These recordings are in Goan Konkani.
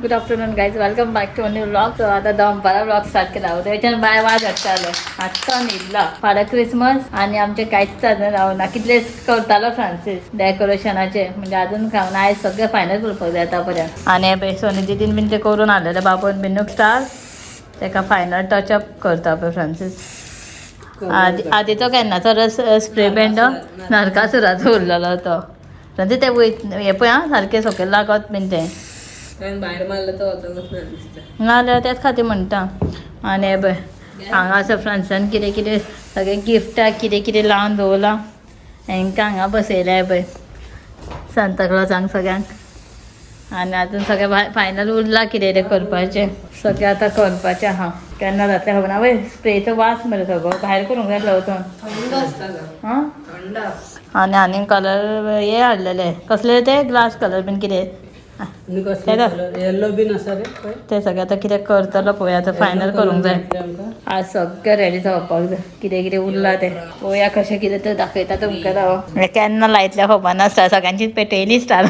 Good afternoon guys, welcome back to new vlog. So आता दनपारा व्लॉग स्टार्ट केला होता, त्याच्यान बाय वाज हाडटाले. आत्तां न्हिदला. फाल्यां क्रिसमस आनी आमचें कांयच अजून रावना. कितले करतालो फ्रांसीस डेकोरेशनाचे, म्हणजे अजून खावना. आयज सगळें फायनल करपाक जाय आतां पर्यंत. आनी हे सोनी दिदीन बीन ते करून हाडलेले बाबून बीन स्टार, तेका फायनल टचअप करता पळय फ्रांसीस. आदी आदीचो केन्नाचो रस स्प्रे पेंट नरकासुराचो उरलेलो तो फ्रांसीस. ते वयत हे पळय आं, सारकें सकयल लागत बीन तें. भायर मारलं तर वचोंकच ना दिसता. नाजाल्यार त्याच खातीर म्हणटा. आनी हे पळय हांगा आसा फ्रांसान कितें कितें सगळें गिफ्टां कितें कितें लावन दवरलां. हेंकां हांगा बसयलें पळय सांता क्लॉजांक सगळ्यांक. आनी आजून सगळें फायनल उरलां कितें कितें करपाचें, सगळें आतां करपाचें आहा. केन्ना जातलें खबर ना. वय स्प्रेचो वास मरे सगळो भायर करूंक जाय आसलो वचोन. थंड आसता गा. आं. थंड. आनी आनी कलर हे हाडलेले कसले ते ग्लास कलर बीन कितें येल्लो बीन आसा रे पळय. ते सगळें आतां कितें करतलो पळोवया. आतां फायनल करूंक जाय. आज सगळें रेडी जावपाक जाय. कितें कितें उरलां तें पळोवया, कशें कितें तें दाखयता तुमकां. हांव केन्ना लायतलें खबर नासता. सगळ्यांचीच पेटयली स्टार.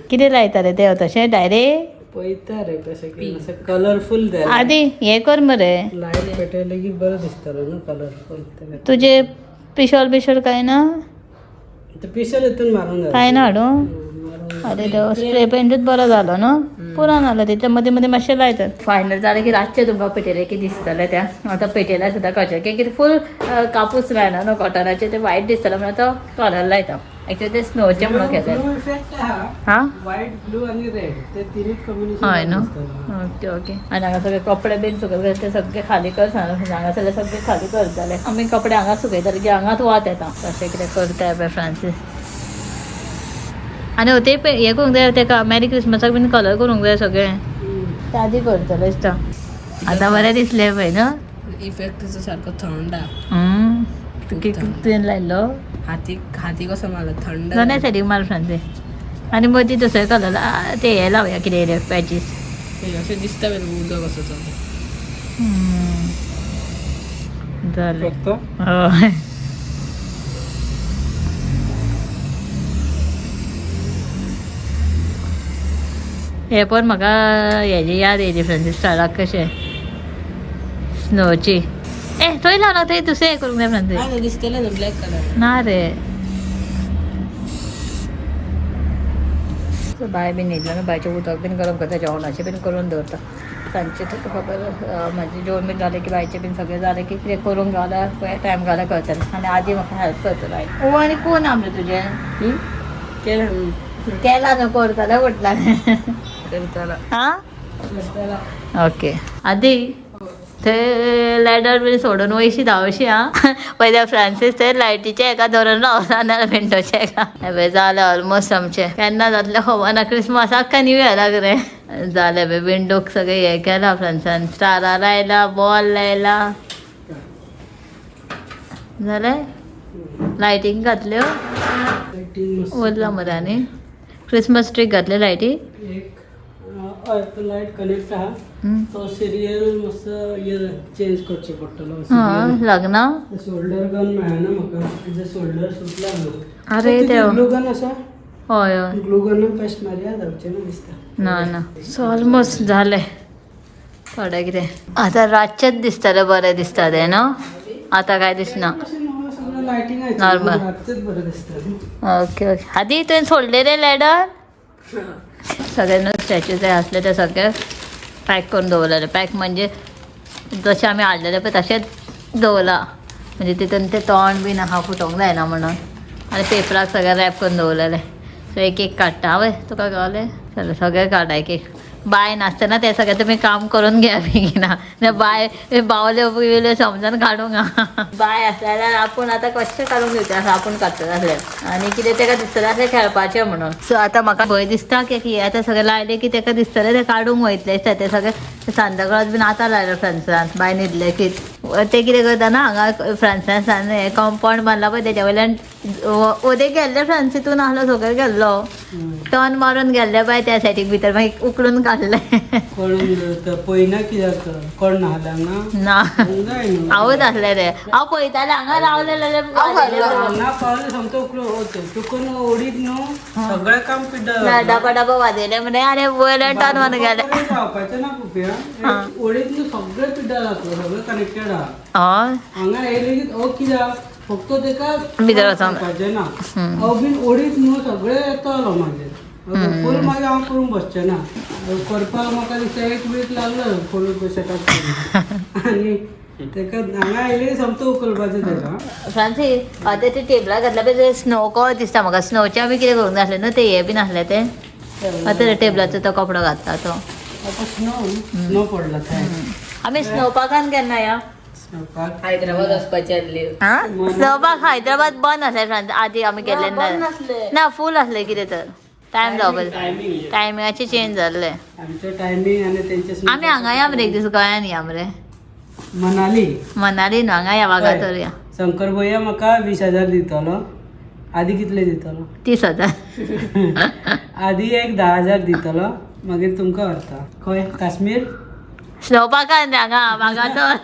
कितें लायता रे ते तशें डायरेक्ट? पळयता रे कशें कितें कलरफूल जाय. आदी हें कर मरे. लायट पेटयले की बरें दिसतलो न्हू कलरफूल. तुजे पिशॉल बिशॉल काय ना? ते पिशल हितून मारून जाता. काय ना हाडूं? अरे देवा, स्प्रे पेंटूच बरो जालो न्हू, पुरान जालो. तितले मदीं मदीं मातशें लायतात. फायनल जालें की रातचें तुमकां पेटयलें की दिसतलें तें. आतां पेटयल्यार सुद्दां कळचें की कितें फूल कापूस लायना न्हू कॉटनाचें, तें वायट दिसतलें म्हणून तो कलर लायता. एक्चुअली ते स्नोचें म्हणून केलें. ब्लू इफेक्ट आहा. हां. व्हायट, ब्लू आनी रेड ते तिनूच कॉम्बिनेशन. हय न्हू, ओके ओके. आनी हांगा सगळे कपडे बीन सुकयले ते सगळे खाली कर सांग. हांगा सगळे खाली करताले आमी कपडे. हांगा सुकयताले की हांगाच वात येता. तशें कितें करताय पळय फ्रांसीस. आनी ते हें करूंक जाय तेका, मॅरी क्रिसमसाक बीन कलर करूंक जाय सगळें. ते आदी करतले दिसता. आतां बरें दिसलें पळय न्हू. इफेक्ट तिचो सारको थंड आहा. तुवें लायल्लो. हाती हाती कसो मारलो थंड. दोनाय सायडीक मार फ्रांसीस. आनी मदीं दुसरे कलर ते हे लावया कितें पॅचीस. अशें दिसता पळय उदक कसो तो. जालें. करता. हय. हे पण म्हाका हेजी याद येयली फ्रांसीस, स्टाराक कशें स्नोची. ए थंय लावना, थंय दुसरें हें करूंक जाय फ्रांसीस. काय दिसतलें न्हू ब्लॅक कलर. ना रे. सो बाय बीन न्हिदलो न्हू, बायचें उदक बीन गरम करता, जेवणाचें बीन करून दवरता. सांजचें तुका खबर म्हाजें जेवण बीन जालें की बायचें बीन सगळें जालें की कितें करूंक गावल्यार पळय टायम गावल्यार करतलें. आनी आदी म्हाका हेल्प करतलो. आई ओ आनी कोण आमलें तुजें? केलं. केला न्हू, करतलें म्हटलां. करताला. हां. करताला. ओके. आदी थंय लॅडर बीन सोडून वयशी धांवशी. आं, पयल्या फ्रांसीस थंय लायटीच्या एका धरून रावला नाल्यार विंडोच्या एका. हें जालें ऑलमोस्ट आमचें. केन्ना जातलें खबर ना. क्रिसमसाक काय न्यू इयराक रे. जालें बे. विंडोक सगळें हें केलां फ्रांसान, स्टारां लायला, बॉल लायला, जालें. लायटींग घातल्यो. लायटींग. उरला मरे. आनी क्रिसमस ट्रीक घातले लायटी. एक हय तो लायट कनेक्ट आहा. तो सिरियल मातसो चेंज करचो पडटलो. हां लग्न. शोल्डर गन मेळना म्हाका, तेजे शोल्डर सुटला न्हू. अरे देवा. ग्लू गन आसा. हय हय. ग्लू गन पेस्ट मारया, जावचें ना दिसता. ना ना. सो ऑलमोस्ट जालें थोडें कितें. आतां रातचेंच दिसतलें बरें दिसता तें न्हू, आतां काय दिसना. सगळें लायटींग. Normal. रातचेच बरें दिसता न्हू. Okay okay. आदी तुवें सोडले रे लॅडर. सगळे न्हू स्टॅच्यू जाय आसले ते सगळे पॅक करून दवरलेले. पॅक म्हणजे जशें आमी हाडलेले पळय तशेंच दवरलां, म्हणजे तितून ते तोंड बीन आहा फुटोंक जायना म्हणून. आनी पेपराक सगळें रॅप करून दवरलेलें. सो एक एक काडटा. वय तुका गावलें चल सगळें काडा एक एक. बाय नासतना तें सगळें तुमी काम करून घ्या बेगिना. बाय बावल्यो बिवल्यो समजून काडूंक. बाय आसल्या जाल्यार आपूण आतां कशें काडूंक दिवचें आसा, आपूण काडटलें आसलें. आनी कितें तेका दिसतलें आसलें खेळपाचें म्हणून. सो आतां म्हाका भंय दिसता की आतां सगळें लायलें की तेका दिसतलें तें काडूंक वयतलें दिसता. तें सगळें सांताक्लॉज बीन आतां लायलो फ्रांसान. बाय न्हिदलें की ते कितें करता ना, हांगा फ्रांसान सान हें कंपावंड बांदला पळय तेज्या वयल्यान ओदे गेल्ले फ्रांसीतून आहलो सगळें गेल्लो टर्न मारून गेल्ले बाय त्या सायडीक भितर मागीर उकलून काडले. कोण पळयना कित्याक कोण नासले हांगा? ना. जाय न्हू. हांवूच आसलें रे, हांव पळयतालें हांगा रावलें. हांगा पावलें सामको उकलो चुकून ओडीत न्हू सगळें काम पिड्ड्यार. डबा डबा वाजयले मरे आनी वयल्यान टर्न मारून गेले. जावपाचें ना पुपया, ओडीत न्हू सगळें पिड्ड्यार जातलो, सगळें कनेक्टेड आहा. हय. हांगा हे लेगीत ओ कित्याक फक्त तेका भितर वचोंक जावपाचें ना. हांव बीन ओडीत न्हू सगळें येतलो मागीर फूल, मागीर हांव करूंक बसचें ना. करपाक म्हाका दिसता एक वीक लागलो फूल सेटअप करून आनी तेका हांगा आयले सामको उखलपाचें तेका. फ्रांसीस, आतां ते टेबलार घातल्या पळय ते स्नो कहो दिसता म्हाका. स्नोचे आमी कितें करूंक नासलें न्हू ते, हे बी नासलें ते. आतां ते टेबलाचो तो कपडो घातला तो. आतां स्नो स्नो पडला थंय. आमी स्नो पार्कान केन्ना या? स्नो पार्क हैदराबाद वचपाची आसली. स्नो पार्क हैदराबाद बंद आसलें फ्रांस, आदी आमी गेल्ले. बंद नासलें. ना, फूल आसलें कितें तर टायम जावपाचें. टायमींग. टायमिंगाचे चेंज जाल्लें. आमचो टायमींग आनी तेंचे snow. आमी हांगा या मरे एक दीस, गोंयान या मरे. मनाली. मनाली न्हू, हांगा या वागातोर या. शंकर भैया म्हाका 20,000 दितलो. आदी कितले दितलो? 30,000. आदी एक 10,000 दितलो, मागीर तुमकां व्हरता. खंय? काश्मीर. स्नो पार्कान रे, हांगा वागातोर.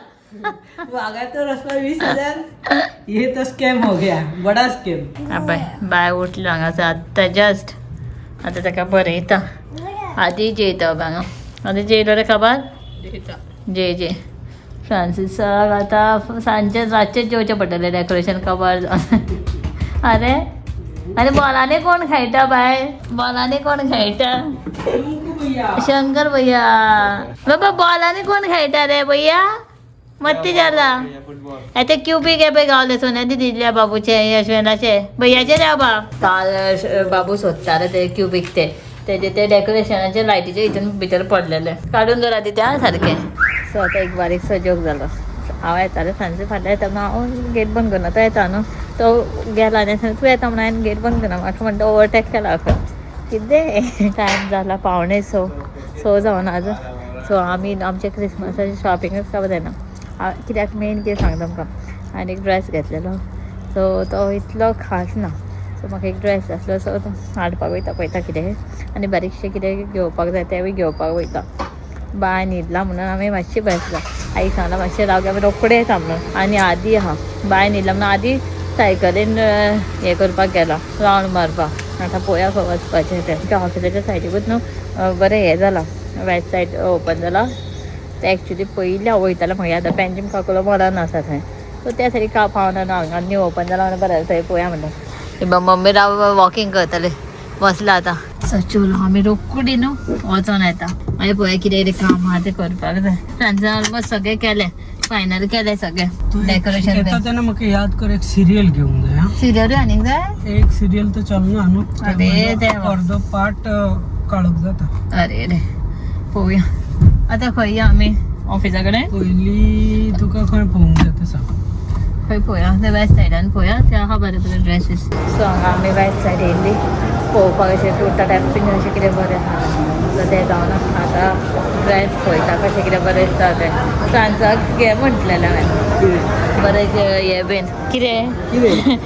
वागातोर वचपाक 20,000? ये तो स्कॅम हो गया, बडा स्कॅम. बाय बाय, उठलो हांगासर आत्तां जस्ट. आतां ताका बरयता. आदी जेयता हांगा. आदी जेयलो रे खबर? जे जे फ्रांसिसाक आतां सांजचे रातचें जेवचें पडटलें डेकोरेशन कबार जावन. अरे आनी बॉलांनी कोण खेळटा बाय? बॉलांनी कोण खेळटा? शंकर भैया. बाबा, बॉलांनी कोण खेळटा रे भैया? मत्ती जाला. ते क्यूबीक हे पळय गावले सोन्या दिदिल्या बाबूचे, यशवंताचे, भैयाचे रे बाबा. काल बाबू सोदताले ते क्यूबीक, ते तेजे ते डेकोरेशनाचे लायटीचे हितून भितर पडलेले. काडून दवर आदी त्या सारकें. सो आतां एक बारीकसो जोक जालो. हांव येतालें, सांजचे फाल्यां येता म्हणून हांव गेट बंद करना, तो येता न्हू, तो गेला आनी तूं येता म्हणून हांवें गेट बंद करना. म्हाका म्हणटा ओवरटेक केला खंय. कितें टायम जाला 5:45, स जावना आजून. सो आमी आमच्या क्रिसमसाचें शॉपिंगूच काबार जायना कित्याक मेन कितें सांगता तुमकां, हांवें एक ड्रेस घेतलेलो, सो तो इतलो खास ना. सो म्हाका एक ड्रेस आसलो, सो तो हाडपाक वयता, पळयता कितें आनी बारीकशें कितें घेवपाक जाय तेंवूय घेवपाक वयता. बाय न्हिदला म्हणून आमी मातशें बसला. आईक सांगलां मातशें राव, आमी रोखडे येता म्हणून. आनी आदी आहा, बाय न्हिदला म्हणून आदी सायकलीन हें करपाक गेला, रावंड मारपाक. आतां पळोवया खंय वचपाचें तें. आमच्या हॉस्पिटलाच्या सायडीकूच न्हू बरें हें जालां, वेस्ट सायड ओपन जालां तें. एक्चुली पयलीं हांव वयतालें, म्हाका आतां पेंजीम काकुलो मॉलान आसा थंय. सो त्या सायडीक कांय पावना ना, हांगा न्यू ओपन जालां म्हणून बरें थंय पळोवया म्हणटा. मम्मी राव वॉकिंग करतले बसला आतां. सो चलो, आमी रोखडी न्हू वचोन येता. मागीर पळोवया कितें कितें काम आहा तें करपाक जाय. तांचे ऑलमोस्ट सगळें केलें, फायनल केलें सगळें डेकोरेशन. येता तेन्ना म्हाका याद कर, एक सिरियल घेवंक जाय. सिरियल आनीक जाय? एक सिरियल तर चलना न्हू. अरे देवा. अर्दो पार्ट काडूंक जाता. अरे रे, पळोवया आतां. खंय या आमी? ऑफिसा कडेन? पयलीं तुका खंय पळोवंक जाय तें सांग. खंय पळोवया? ते वेस्ट सायडान पळोवया, ते आहा बरे बरे ड्रेसीस. सो हांगा आमी वेस्ट सायड येयल्ली पळोवपाक, अशें कुर्ता टायप बीन अशें कितें बरें आहा. सो तें जावन आतां ड्रेस पळयता कशें कितें बरें दिसता तें. फ्रांसाक घे म्हटलेलें हांवें बरें हें बीन कितें. कितें?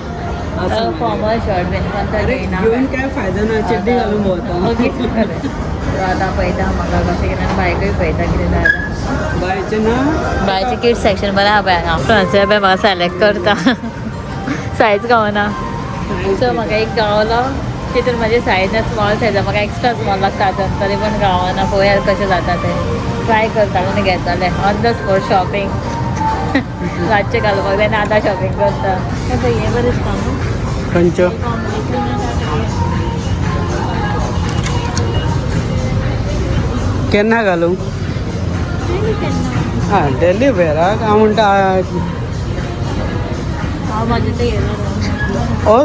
फॉर्मल शर्ट बीन, पण तो घेयना. घेवन काय फायदो ना, चड्डी घालून भोंवता. ओके, सो आतां पळयता म्हाका कशें कितें. बायकूय पळयता कितें जाय आतां. बायचें ना. बायचें किड्स सेक्शन बरें आहा पळय हांगा. फ्रांसिया बाय म्हाका सिलेक्ट करता, सायज गावना. सो म्हाका एक गावलो, तितून म्हाजी सायज ना, स्मॉल सायज, म्हाका एक्स्ट्रा स्मॉल लागता आतां, तरी पण गावना. पळोवया कशें जाता तें. ट्राय करतालें आनी घेतालें ऑन the spot shopping. रातचें घालपाक जाय आनी आतां शॉपिंग करता. हें बरें दिसता न्हू. खंयचो? कॉम्बिनेशन. केन्ना घालूं? हां, डेली वेराक हांव म्हणटा. हांव म्हाजें तें घेयला. ओ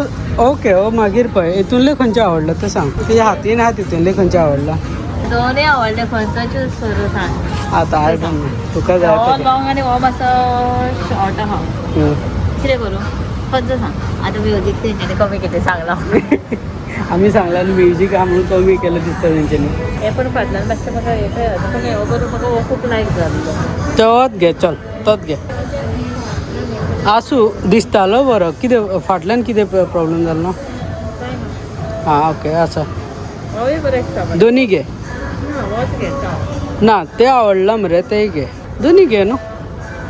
ओके, ओ मागीर पळय, हितूनले खंयचें आवडलो तें सांग. तुज्या हातीन आहा तितूनले खंयचें आवडला? दोनूय आवडले, खंयचो चूज करूं सांग. आतां I don't know, तुका जाय हो तें. लॉंग आनी हो मातसो शॉर्ट आहा. कितें करूं, खंयचो सांग आतां. म्युजीक तेंच्यांनी कमी कितें सांगलां. आमी सांगलां आनी म्युजीक आहा म्हणून कमी केलें दिसता तेंच्यांनी. हे पण फाटल्यान मातशें म्हाका हें खंय जाता, पूण हो बरो म्हाका, हो खूब लायक जाल्लो. तोच घे, चल तोच घे. आसूं, दिसतालो बरो. कितें फाटल्यान कितें प्रॉब्लम जालो ना? आं ओके, आसा. होय, बरें दिसता. दोनी घे. होच घेता. ना, ते आवडला मरे, तेय घे. दोनी घे न्हू.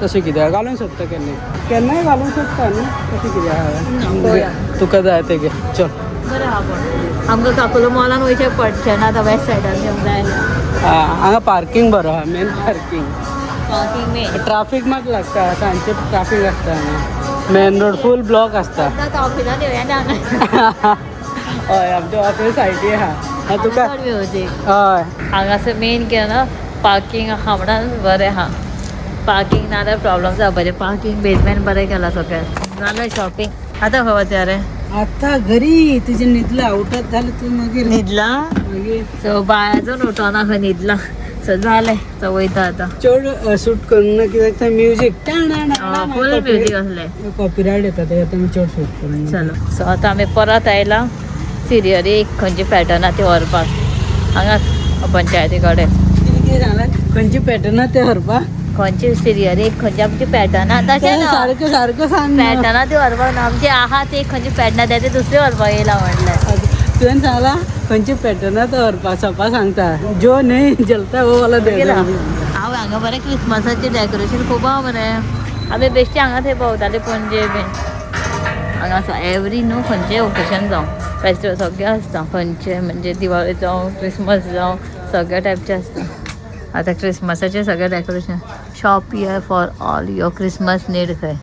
तशें कित्याक घालूंक शकता, केन्नाय केन्नाय घालूंक शकता न्हू. तशें कित्याक, तुका जाय ते घे, चल. बरें आहा, पूण आमकां काकुलो मॉलान वयचें पडचें ना आतां. वेस्ट सायडान येवंक जाय जाल्यार. आं, हांगा पार्कींग बरो आहा, main parking. Parking main. Traffic मात लागता, सांजचे ट्राफीक आसता हांगा. मेन रोड फूल ब्लॉक आसता. आतां ऑफिसान येवया ना हांगा. हय, आमच्या ऑफिस सायडी आहा. आं, तुका चड म्युजीक. हय. हांगासर मेन कितें ना, पार्किंग आहा म्हणून बरें आहा. पार्किंग नाजाल्यार प्रॉब्लम जावपाचें. पार्किंग बेजमेंट बरें केलां सगळें. जालें शॉपिंग, आतां खंय वचया रे? आता घरी. तुजें न्हिदला, उठत जालें तूं मागीर. न्हिदला. मागीर. सो बाय अजून उठोना खंय, न्हिदला. सो जालें, सो वयता आतां. चड शूट करूंक ना कित्याक थंय म्युजीक फूल म्युजीक आसलें. कॉपीरायट येता, तेका आमी चड शूट करूंक ना. चलो, सो आतां आमी परत आयला सिरियरी एक खंयची पॅटर्न आहा ती व्हरपाक हांगाच पंचायती कडेन. कितें कितें सांगलें, खंयची पॅटर्न आहा तें व्हरपाक? खंयची सिरियरी एक खंयची आमची पॅटर्न आहा तशें तें ना. सारकें सारकें सांग ना. पॅटर्न आहा ती व्हरपाक ना, आमची आहा ती खंयची पॅटर्न आहा ती दुसरी व्हरपाक येयला म्हणलें. तुवें सांगला खंयची पॅटर्न आहा तो व्हरपाक, सपा सांगता जो न्ही जलता वो वाला दे दे. हांव हांगा बरें क्रिसमसाचें डेकोरेशन खूब आहा मरे. आमी बेश्टे हांगा थंय भोंवताले पणजे बीन. हांगा आसा एवरी न्हू खंयचें ओकेजन जावं, फेस्टिवल सगळें आसता. खंयचें म्हणजे दिवाळी जावं, क्रिसमस जावं, सगळ्या टायपचें आसता. आतां क्रिसमसाचें सगळें decoration. Shop here for all your Christmas need खंय.